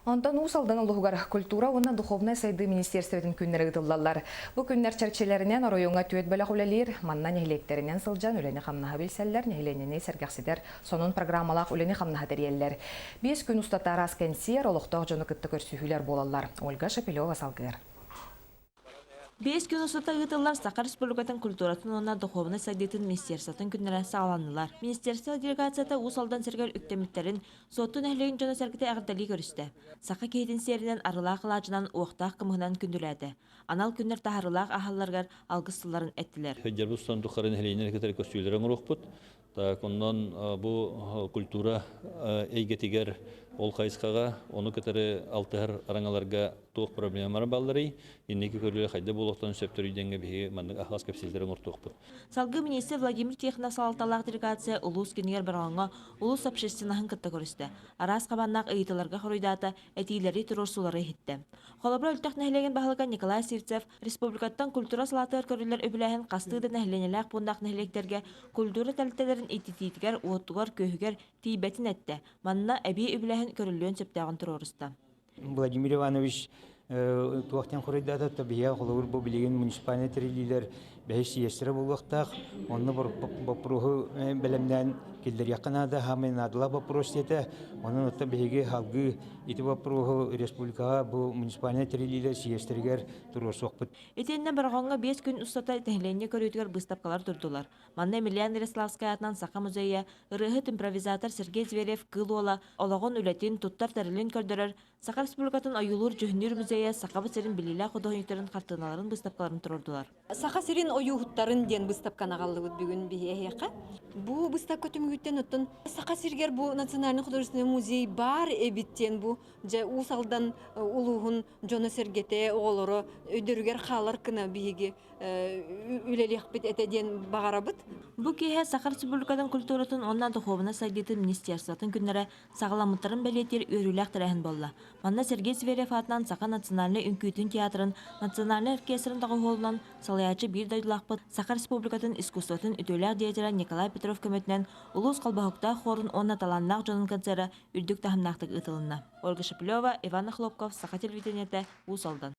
Онтон Уус Алдан улууһугар культура уонна духовнай сайдыы министиэристибэтин күннэрэ ыытыллаллар. Бу күннэр чэрчилэринэн оройуоҥҥа түөрт бөлөх үлэлиир. Манна нэһилиэктэринэн сылдьан үлэни-хамнаһы билсэллэр, нэһилиэнньэни сэргэхситэр сонун программалаах үлэни-хамнаһы тэрийэллэр. 5 күн устата араас кэнсиэр, олохтоох дьону кытта көрсүһүүлэр буолаллар. Ольга Шепелева салгыыр. 5 күн устата ыытыллар Саха Республикатын культуратын уонна духуобунай сайдыытын министерствотын күннэрэ саҕаланнылар. Министерство делегацията Уус Алдан сиригэр үктэммиттэрин Суотту нэһилиэгин дьоно-сэргэтэ эҕэрдэлии көрүстэ. Саха киһитин сиэринэн арылаах алаадьынан, уохтаах кымыһынан күндүлээтэ. Анал күннэр таһаарыылаах аһалларыгар алгыс тылларын эттилэр. Дьарбыс тухары нэһилиэнньэни кытары көстүүлэри оҥоруохпут. Так, онон бу культура эйгэтигэр ол хайысхаҕа ону кытары алтыһар араҥаларга туох проблемалар баалларый, инники көрүүлэр хайда буолуохтарын сөптөрүй диэҥҥэ биһиги маннык аһаҕас кэпсэтиилэри оҥортуохпут. Салгыы миниистир Владимир Тихонов салалталаах делегация улуус күнүгэр Бороҕоҥҥо улуус общественноһын кытта көрүстэ. Араас хабааннаах ыйытыыларга хоруйдаата, этиилэри, туруорсуулары иһиттэ. Холобура, Өлтөх нэһилиэгин баһылыга Николай Сивцев республикаттан культура салаатыгар көрүллэр үбүлээһин хастыы да нэһилиэнньэлээх пууннаах нэһилиэктэргэ культура тэрилтэлэрин ититиитигэр, уотугар-күөһүгэр тиийбэтин эттэ. Манна эбии үбүлээһин көрүллүөн сөптөөҕүн туруоруста. Владимир Иванович туохтан хоруйдаата, то биһиэхэ холобур бу билигин муниципальнай тэриллиилэр бэһис съезтэрэ буолуохтаах. Онно боппуруоһу бэлэмнээн киллэриэххэ наада, хаамай наадалаах боппуруос диэтэ. Онон оттон биһиги салгыы ити боппуруоһу республикаҕа бу муниципальнай тэриллиилэр съезтэригэр туруорсуохпут. Итиэннэ Бороҕоҥҥо 5 күн устата нэһилиэнньэ көрүүтүгэр быыстапкалар турдулар. Манна Емельян Ярославскай аатынан Саха музейа, ырыаһыт-импровизатор Сергей Зверев Кыыл Уола олоҕун, үлэтин, туттар тэрилин көрдөрөр Саха Республикатын ойуулуур-дьүһүннүүр музейа Сахабыт сирин биллиилээх худуоһунньуктарын хартыыналарын быыстапкаларын туруордулар. Саха сирин ойууһуттарын диэн быыстапканы аҕаллыбыт бүгүн биһиэхэ. Бу быыстапка түмүгүттэн оттон Саха сиригэр бу Национальный художественный музей баар эбит диэн бу дьэ Уус Алдан улууһун дьоно-сэргэтэ, оҕолоро өйдөрүгэр хаалар гына биһиги үлэлиэхпит этэ диэн баҕарабыт. Бу киэһэ Саха Республикатын культуратын уонна духуобунай сайдыытын министерствотын күннэрэ саҕаламмыттарын бэлиэтиир үөрүүлээх тэрээһин буолла. Манна Сергей Зверев аатынан Саха национальнай үҥкүүтүн театрын национальнай оркестрын доҕуһуолунан салайааччы биир дойдулаахпыт Саха Республикатын искусствотын үтүөлээх деятелэ Николай Петров көмөтүнэн улуус холбоһуктаах хуорун уонна талааннаах дьонун концера үрдүк таһымнаахтык ыытылынна. Ольга Шепелева, Иван Охлопков, Саха телевидениетэ, Уус Алдан.